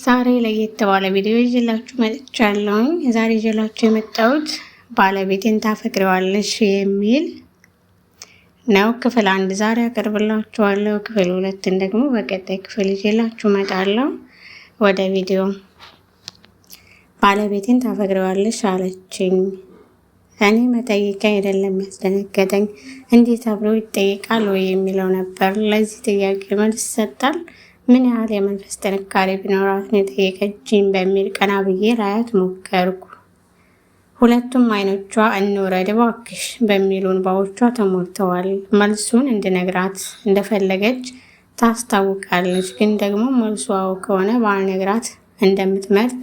ዛሬ ለየት ባለ ቪዲዮ ይዤላችሁ መጥቻለሁኝ። ዛሬ ይዤላችሁ የመጣሁት ባለቤቴን ታፈቅሪዋለሽ የሚል ነው። ክፍል አንድ ዛሬ አቀርብላችኋለሁ። ክፍል ሁለትን ደግሞ በቀጣይ ክፍል ይዤላችሁ እመጣለሁ። ወደ ቪዲዮ። ባለቤቴን ታፈቅሪዋለሽ አለችኝ። እኔ መጠየቂያ አይደለም ያስደነገጠኝ፣ እንዲህ ተብሎ ይጠየቃል ወይ የሚለው ነበር። ለዚህ ጥያቄ መልስ ይሰጣል። ምን ያህል የመንፈስ ጥንካሬ ቢኖራት ነው የጠየቀችኝ በሚል ቀና ብዬ ላያት ሞከርኩ። ሁለቱም አይኖቿ እንውረድ እባክሽ በሚሉ እንባዎቿ ተሞልተዋል። መልሱን እንድነግራት እንደፈለገች ታስታውቃለች። ግን ደግሞ መልሱ አዎ ከሆነ ባልነግራት እንደምትመርጥ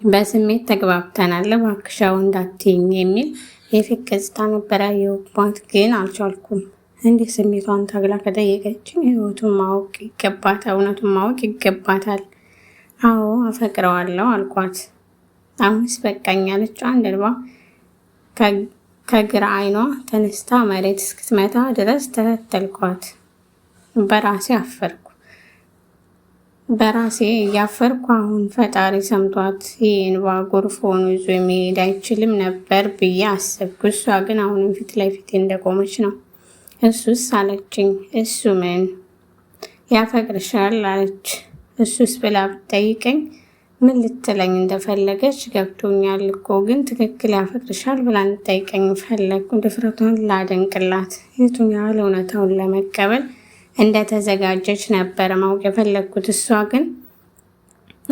በስሜት ተግባብተናል። እባክሽ አዎ እንዳትይኝ የሚል የፊት ገጽታ ነበር ያየሁባት። ግን አልቻልኩም። እንዲህ ስሜቷን ታግላ ከጠየቀችኝ ህይወቱን ማወቅ ይገባታል፣ እውነቱን ማወቅ ይገባታል። አዎ አፈቅረዋለሁ አልኳት። አሁንስ በቃኝ አለች። አንድ እንባ ከግራ አይኗ ተነስታ መሬት እስክትመታ ድረስ ተከተልኳት። በራሴ አፈርኩ። በራሴ እያፈርኩ አሁን ፈጣሪ ሰምቷት ይህ እንባ ጎርፍ ሆኖ ይዞ የሚሄድ አይችልም ነበር ብዬ አሰብኩ። እሷ ግን አሁንም ፊት ለፊቴ እንደቆመች ነው። እሱስ አለችኝ። እሱ ምን ያፈቅርሻል አለች። እሱስ ብላ ብትጠይቀኝ ምን ልትለኝ እንደፈለገች ገብቶኛል እኮ ግን ትክክል ያፈቅርሻል ብላ እንጠይቀኝ ፈለግኩ። ድፍረቷን ላደንቅላት የቱን ያህል እውነታውን ለመቀበል እንደተዘጋጀች ነበረ ማወቅ የፈለግኩት። እሷ ግን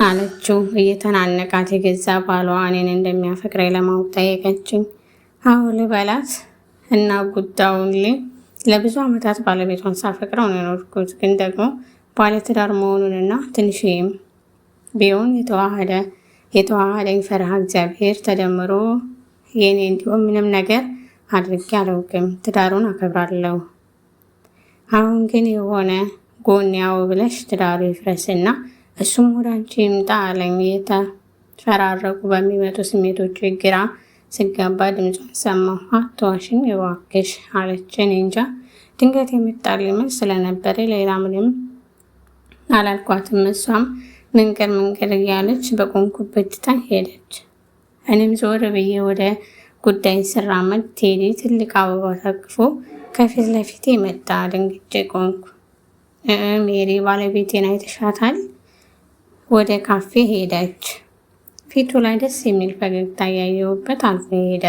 አለችው እየተናነቃት የገዛ ባሏ እኔን እንደሚያፈቅረኝ ለማወቅ ጠየቀችኝ። አዎ ልበላት እና ጉዳዩን ለብዙ ዓመታት ባለቤቷን ሳፈቅረው ነው የኖርኩት። ግን ደግሞ ባለትዳር መሆኑንና ትንሽም ቢሆን የተዋሃደኝ ፈሪሃ እግዚአብሔር ተደምሮ የኔ እንዲሆን ምንም ነገር አድርጌ አላውቅም። ትዳሩን አከብራለሁ። አሁን ግን የሆነ ጎን ያው ብለሽ ትዳሩ ይፍረስና እሱም ወደ አንቺ ይምጣ አለኝ። የተፈራረቁ በሚመጡ ስሜቶች ግራ ስጋባ ድምጿን ሰማሁ። አትዋሽኝ እባክሽ አለች። እኔ እንጃ ድንገት የመጣልኝ መልስ ስለነበረ ሌላ ምንም አላልኳትም። እሷም ምንቅር ምንቅር እያለች በቆምኩበት ትታኝ ሄደች። እኔም ዞር ብዬ ወደ ጉዳይ ስራመድ ቴዲ ትልቅ አበባ ታቅፎ ከፊት ለፊቴ መጣ። ደንግጬ ቆምኩ። ሜሪ ባለቤቴን አይተሻታል? ወደ ካፌ ሄደች። ፊቱ ላይ ደስ የሚል ፈገግታ ያየሁበት አልፎ ሄደ።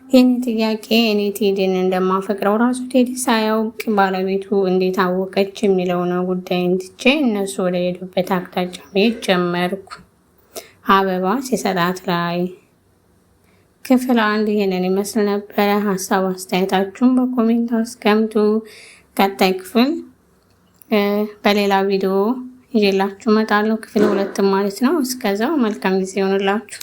የኔ ጥያቄ እኔ ቴዲን እንደማፈቅረው ራሱ ቴዲ ሳያውቅ ባለቤቱ እንዴት አወቀች የሚለው ነው። ጉዳይን ትቼ እነሱ ወደ ሄዱበት አቅጣጫ መሄድ ጀመርኩ። አበባ ሲሰጣት ላይ ክፍል አንድ ይህንን ይመስል ነበረ። ሀሳብ አስተያየታችሁን በ comment አስቀምጡ። ቀጣይ ክፍል በሌላ ቪዲዮ ይዤላችሁ እመጣለሁ። ክፍል ሁለትም ማለት ነው። እስከዛው መልካም ጊዜ ይሆንላችሁ።